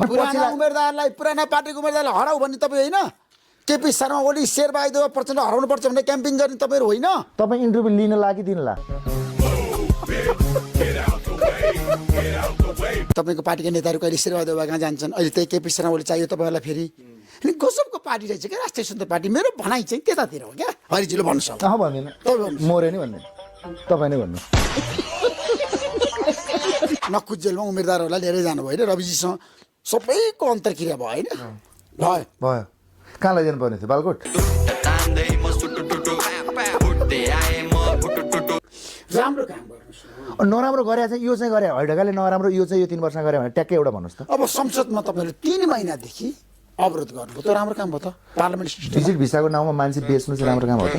पुराना उम्मेदवारलाई पुराना पार्टीको उम्मेदवारलाई हराउ भन्ने तपाईँ होइन? केपी शर्मा ओली शेरबहादुर प्रचण्ड हराउनुपर्छ भने क्याम्पिङ गर्ने तपाईँहरू होइन? तपाईँ इन्टरभ्यू लिन लागि दिनला तपाईँको पार्टीका नेताहरू कहिले शेरबहादुर कहाँ जान्छन्? अहिले त्यही केपी शर्मा ओली चाहियो तपाईँहरूलाई फेरि। अनि गजबको पार्टी रहेछ क्या राष्ट्रिय स्वतन्त्र पार्टी। मेरो भनाइ चाहिँ त्यतातिर हो क्या। हरिजीले भन्नु सक्छ? भन्दैन मोरे नि भन्दैन, तपाईँ नै भन्नु। नक्कु जेलमा उम्मेदवारहरूलाई लिएरै जानुभयो होइन? रविजीसँग सबैको अन्तर्क्रिया भयो होइन? भयो भयो। कहाँ लैजानु पर्ने थियो? बालकोट। राम्रो काम गर्नुहोस्। नराम्रो गरे चाहिँ यो चाहिँ गरे हैडगाले नराम्रो, यो चाहिँ यो 3 वर्ष गरे भने ट्याक्कै एउटा भन्नुहोस् त। अब संसदमा तपाईँले 3 महिनादेखि अवरोध गर्नुभयो, त राम्रो काम भयो त? पार्लियामेन्ट सिस्टम भिजिट भिसाको नाउँमा मान्छे बेच्नु चाहिँ राम्रो काम हो त?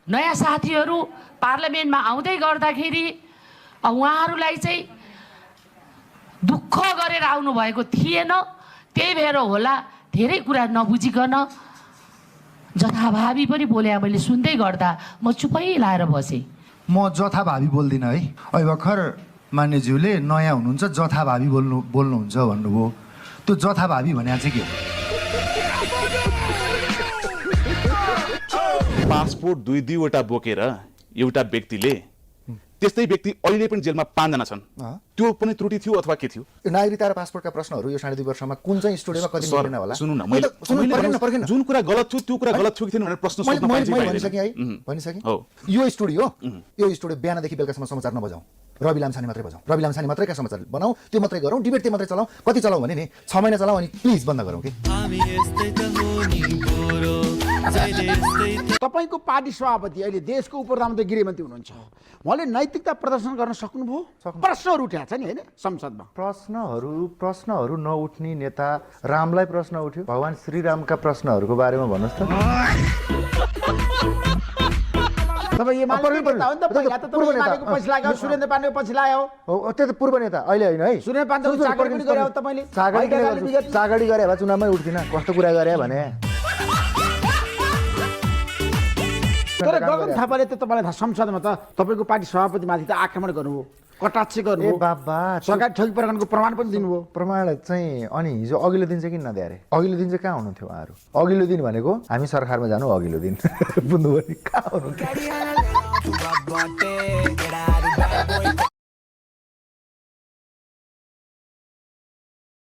नयाँ साथीहरू पार्लियामेन्टमा आउँदै गर्दाखेरि उहाँहरूलाई चाहिँ दुःख गरेर आउनुभएको थिएन। त्यही भएर होला धेरै कुरा नबुझिकन जथाभावी पनि बोले। मैले सुन्दै गर्दा म चुपै लाएर बसेँ। म जथाभावी बोल्दिनँ है। अहिले भर्खर मान्यज्यूले नयाँ हुनुहुन्छ जथाभावी बोल्नुहुन्छ भन्नुभयो। त्यो जथाभावी भने चाहिँ के हो? पासपोर्ट दुईवटा बोकेर एउटा व्यक्तिले, त्यस्तै व्यक्ति अहिले पनि जेलमा 5 जना छन्। त्यो पनि त्रुटि थियो अथवा के थियो? नागरिकता र पासपोर्टका प्रश्नहरू यो 2.5 वर्षमा कुन चाहिँ स्टुडियोमा कति मिलेन होला? सुन्नु न, मैले जुन कुरा गलत थियो त्यो कुरा गलत थियो कि थिएन भनेर प्रश्न सोध्न पाइन्छ। भनिसकेँ है। यो स्टुडियो बिहानदेखि बेलुकासम्म समाचार नबजाउँ, रवि लामछाने मात्रै बजाउँ, रवि लामछाने मात्रैका समाचार बनाऊ, त्यो मात्रै गरौँ, डिबेट त्यो मात्रै चलाउँ। कति चलाउँ भने नि 6 महिना चलाउँ, अनि प्लिज बन्द गरौँ कि। तपाईँको पार्टी सभापति अहिले देशको उप प्रधानमन्त्री गृहमन्त्री हुनुहुन्छ। उहाँले नैतिकता प्रदर्शन गर्न सक्नुभयो? प्रश्नहरू उठाएको छ नि होइन संसदमा? प्रश्नहरू नउठ्ने नेता रामलाई प्रश्न उठ्यो। भगवान श्रीरामका प्रश्नहरूको बारेमा भन्नुहोस् त। तपाईँ एमालेको नेता हो नि त, पहिला त तपाईँ एमालेको पछि लाग्यो, सुरेन्द्र पाण्डेको पछि लाग्यो। त्यो त पूर्व नेता, अहिले होइन है। सुरेन्द्र पाण्डेको चाकरी पनि गरे हो तपाईँले? चागडी गरे भए चुनावमै उठ्दिन। कस्तो कुरा गरे भने तर गगन थापाले त तपाईँलाई संसदमा त तपाईँको पार्टी सभापतिमाथि त आक्रमण गर्नुभयो, कटाक्ष गर्नुभयो, सरकारी ठगी प्रकरणको प्रमाण पनि दिनुभयो। प्रमाण चाहिँ अनि हिजो अघिल्लो दिन चाहिँ किन नदिए अरे? अघिल्लो दिन चाहिँ कहाँ हुनुहुन्थ्यो उहाँहरू? अघिल्लो दिन भनेको हामी सरकारमा जानु अघिल्लो दिन बुझ्नुभयो नि? कहाँ हुनुहुन्थ्यो?